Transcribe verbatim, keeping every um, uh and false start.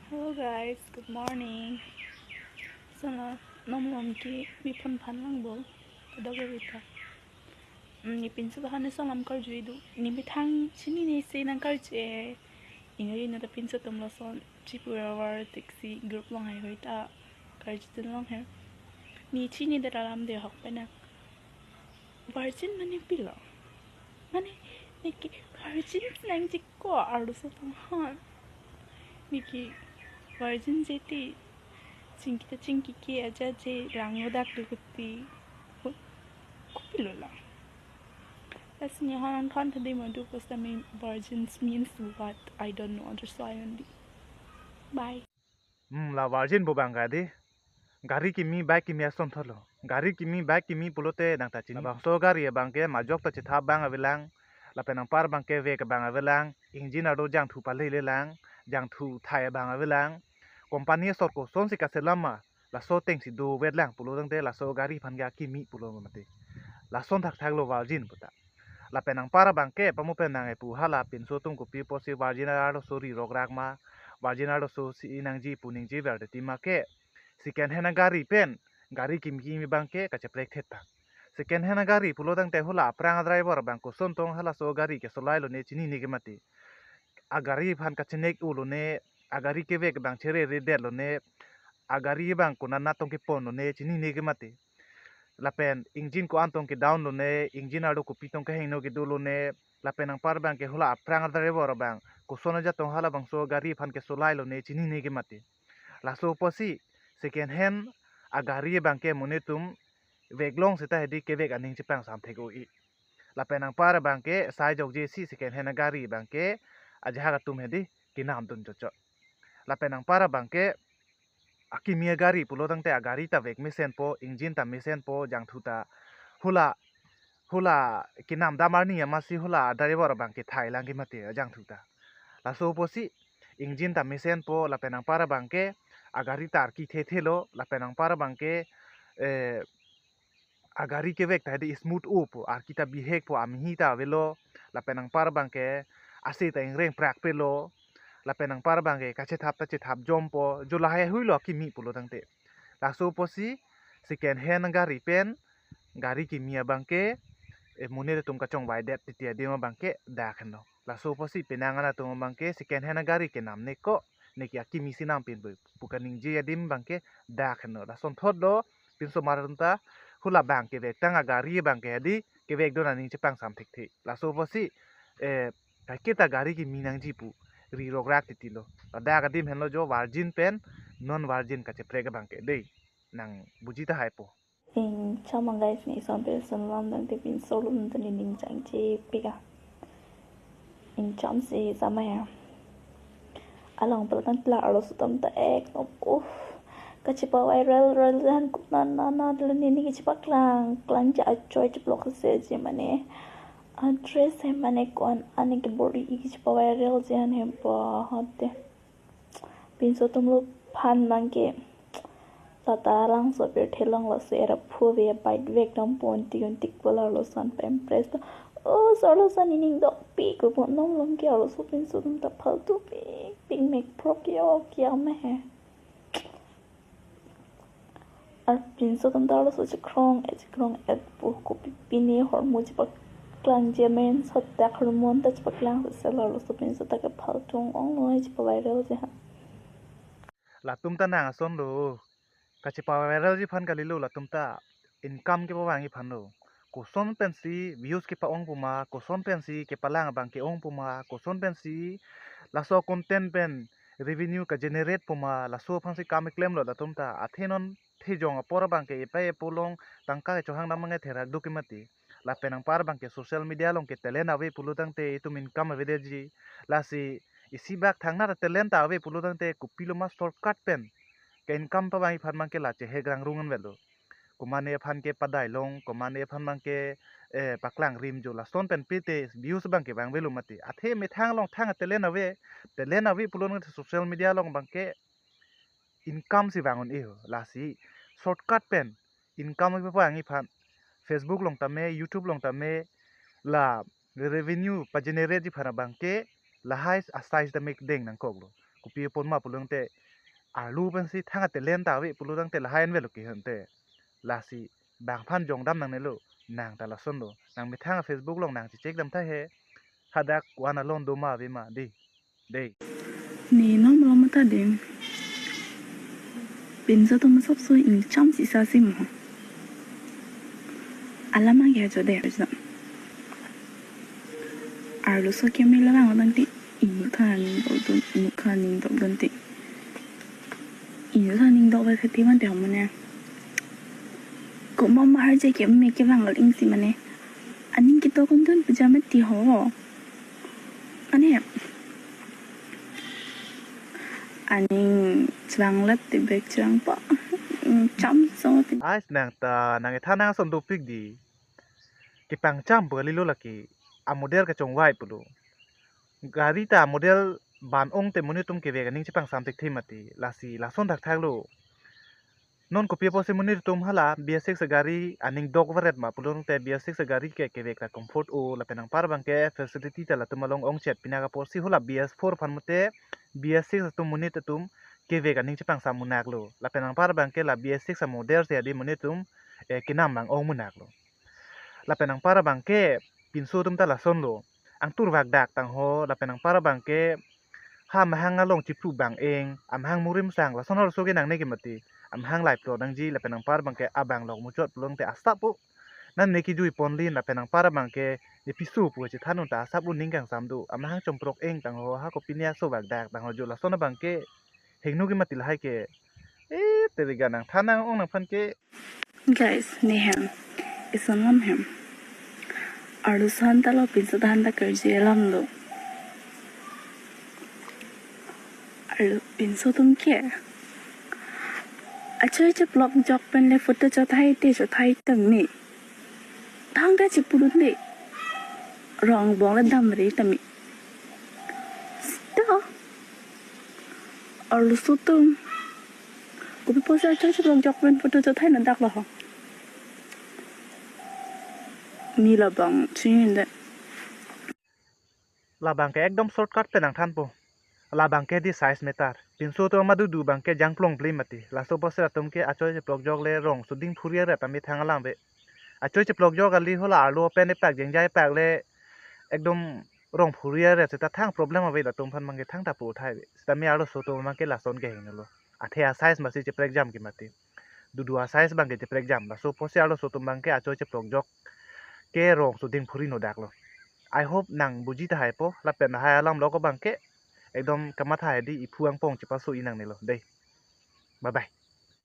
Hello guys, good morning. Sana nom lom ke mi phone phan lang bol. Kadok ya bita. Hmm, ni pinso tahan ni salam karju idu. Ni methang chinine si nang karju e. Ingo ino ta pinso atum lason Tripura War Taxi group along hai hoi ta karju tin long he. Ni chinine ta alam de hok pena. Virgin mane pilo. Mane, neke virgin nangji ko arloso atum aphan. Neke virgin je te chingki ta chingki ke aja je lang lo dak tu kuti. Ko-, kopilo lang. Lasi ne hon thon thadi madu posta me virgins means what? I don't know. That's why only. Bye. Hmm, la virgin pu abang ke di. Gari kimi, bike kimi ason thotlo. Gari kimi, bike kimi pulote nang ta chini. Labangso gari abang ke majok ta chethap abang avelang. Lapen anpar abang ke vek abang avelang. Engine arlo jangthu pale le lang. Jangthu thai abang avelang. Company asor kosonsi kaselam ma, laso atengsi dovet lang pulo tangte laso gari aphan ke akimi pulo mati. Lason thakthak lo virgin puta. Lapen anpar abang ke pamo pen nang epu hala pinso atum kopi pusi virgin arloso ri rokrak ma, virgin arloso si nangji pu ningje ver te tima ke second hand gari pen gari kimi kimi abang ke kacheprek thet ta. Second hand gari pulo tangte hula aphrang driver abang koson tong halaso gari kesolai lone chinine ke mati. Agari aphan kachenek u lone, agari kevek abang chere re det lone, agari abang konat nat tong kepon lone chinine ke mati. Lapen engine ko-an tong ke down lone, engine arlo kopi tong kehingno kedo lone, lapen anpar abang ke hula aphrang driver abang koson aja tong halabangso gari aphan kesolai lone chinine ke mati. Laso pusi second hand agari abang ke monit atum vek long seta hedi kevek aning chepang sam thek o i. Lapen anpar abang ke sai jokje si second hand agari abang ke ajahak atum hedi kenam dun chocho. Lapen anpar abang ke akimi agari pulo tangte agari ta vek mesen po, engine ta mesen po, jangthu ta hula, hula kenam dam arni amatsi hula driver abang ke thai lang ke mati jangthu ta. Laso pusi engine ta mesen po, lapen anpar abang ke agari ta arki thethe lo, lapen anpar abang ke, eh, agari kevek ta hedi smooth o po, arki ta bihek po, amihi ta avelo, lapen anpar abang ke ase ta ingreng prak pe lo, lapen anpar abang ke kachethap ta chethap jom po, jo lahai hui lo akimi pulo tangte. Laso pusi second hand gari pen gari kimi abang ke, eh, monit atum kachongvai det titi adim abang ke dak heno. Laso pusi penang an atum abang ke second hand gari kenam ne ko, neke akimi si nam pin pu, pu kaningje adim abang ke dak heno. Lason thot lo, pinsomar atum ta hula abang kevek tang agari abang ke hedi kevek dun aning chepang sam thekthe. Laso pusi, eh, kaiketa gari kimi nangji pu ri rokrak titi lo. Ladak adim henlo jo virgin pen non virgin kacheprek abang ke dei. Nang buji tahai po. Ingcham guys, ne son pe son lam dang te pinso lum ta ne ning changchepik a. Ingcham si samaya. Along pala tang tla arloso atum ta ekdom, uff. Kachepa viral rel jan kup na na na tla ne ne kachepa klang, klang ja achoi cheplok se je mane. Address he mane ko-an ane kebor-i kachepa viral jan he pa hot te. Pinso atum lo phan abang ke. Lata langso pirthe along laso era phu ave bike vek dam pon tik un tik pola lason pa impress to. O sor lason ining dok pi ko pon nom long ke laso pinso atum ta phaltu pi pik mek prok yo kya me he. Ar pinso atum ta laso chekrong e chekrong et pu kopi pine hormu chepa klang je men sot dak hormon ta chepa klang se sela laso pinso ta ke phaltung ong noi chepa viral je ha. Latum ta nang ason lo. Kachepa viral ji aphan kalilo latum ta. Income kepavangji aphan lo. Koson pensi views kepa-ong puma, koson pensi kepalang abang ke-ong puma, koson pensi laso content pen revenue ka-generate puma, laso aphansi kam keklem lo latum ta. Athe non thejong apor abang ke epai epo along tangka kechohang dam abang ke therak do ke mati. Lapen anpar abang ke social media along ke talent ave pulo tangte itum income avedetji. Lasi isi bak thangnat talent ta ave pulo tangte kopilo ma shortcut pen ke-income pavangji aphan abang ke la chehe grang rung an velo. Komane aphan ke padai long, komane aphan abang ke, eh, paklang rim jo lason pen pite views abang ke vang velo mati. Athe methang along thang talent ave, talent ave pulo tangte social media along abang ke income si vang un-e ho. Lasi shortcut pen income kepavangji aphan Facebook along tame, YouTube along tame, la revenue pa-generate ji aphan abang ke lahai asai tame deng nangkok lo. kopi apot ma pulote arlo pensi thang a-talent ta ave pulo tangte lahai an avelo ke hente. Lasi bang aphan jongdam nangnelo, nang ta lasonlo. Nang methang Facebook along nang chechek dam tahai he. Hadak one alone do ma ave ma dei. Dei. Ne non malom ta dei. Pinso atum asapso ingcham si sa si mo. Alam age ajo dei. Arloso keme labang tangte inut than aning dokdun, inut than aning dokdun te. Inut than aning dok ba khati man te ho mane. Komat ma arje keme kevang gal ing si mane. Aning kedokdun pu jam ti ho. Mane. Aning chevanglet te bek chevang pa. Ingcham so te. Ais nang ta nang ethan nang ason dopik dei. Kepangcham pu kalilo lake. A-model kachongvai pulo. Gari ta model ban ong te monit atum kevek aning chepangsam thekthe mati. Lasi lason thakthak lo. Non kopi apotsi monit atum hala B S six gari aning dok varet ma pulote B S six gari ke kevek ta comfort o lapen anpar abangke facility ta latum along ongchet pinak apotsi hala B S four aphan mate B S six atum monit atum kevek aning chepangsam munak lo. Lapen anpar abangke la B S six a-model si adi monit atum eh, kenam abang ong munak lo. Lapen anpar abangke pinso atum ta lasonlo. Angtur vak dak tangho lapen anpar abangke ha amahang along chipru bang eng, amahang murim sang, lason arloso ke nangne ke mati. Amahang lai plot nangji lapen anpar abangke abang lok muchot pulote asap pu. Nangne kejui ponlin lapen anpar abangke ne piso pu chethan un ta asap un ning kangsam do. Amahang chomprok eng tangho ha kopine aso vak dak tangho jo lason abangke hingno ke mati lahai ke. Eh, teriga nang than nang ong nangphan ke. Guys, ne hem. Ison lam hem. Arloso aphan ta lo pinso aphan ta karju alam lo. Arlo pinso atum ke. Achoi cheplok jok pen le photo chothai te chothai tame. Thangta chipudun de. Rong bong le damri tame. Sita. Arloso atum. Kopi apotsi achoi cheplok jok pen photo chothai na dak lo ho. Ne labang chini de. Labang ke ekdom shortcut pen nangthanpo. Labang ke dei size matter. Pinso atum ama dudu abangke jangplong ple mati. Laso apotsi latum ke achoi cheplok jok le rong suding phuri aret amethang alam ave. Achoi cheplok jok kali hala arlo pen epak jengjai epak le ekdom rong phuri aret seta thang problem ave latum aphan abangke thangta pu thai ave. Seta me arloso atum abangke lason ke hingno lo. Athe a-size masi cheprek jam ke mati. Dudu a-size abangke cheprek jam. Laso apotsi arloso atum abangke achoi cheplok jok ke rong suding phuri no dak lo. I hope nang buji tahai po lapen lahai alam lo ko abangke ekdom kamatha hai dei iphu angpong chepaso-i nangnelo dei. Bye bye.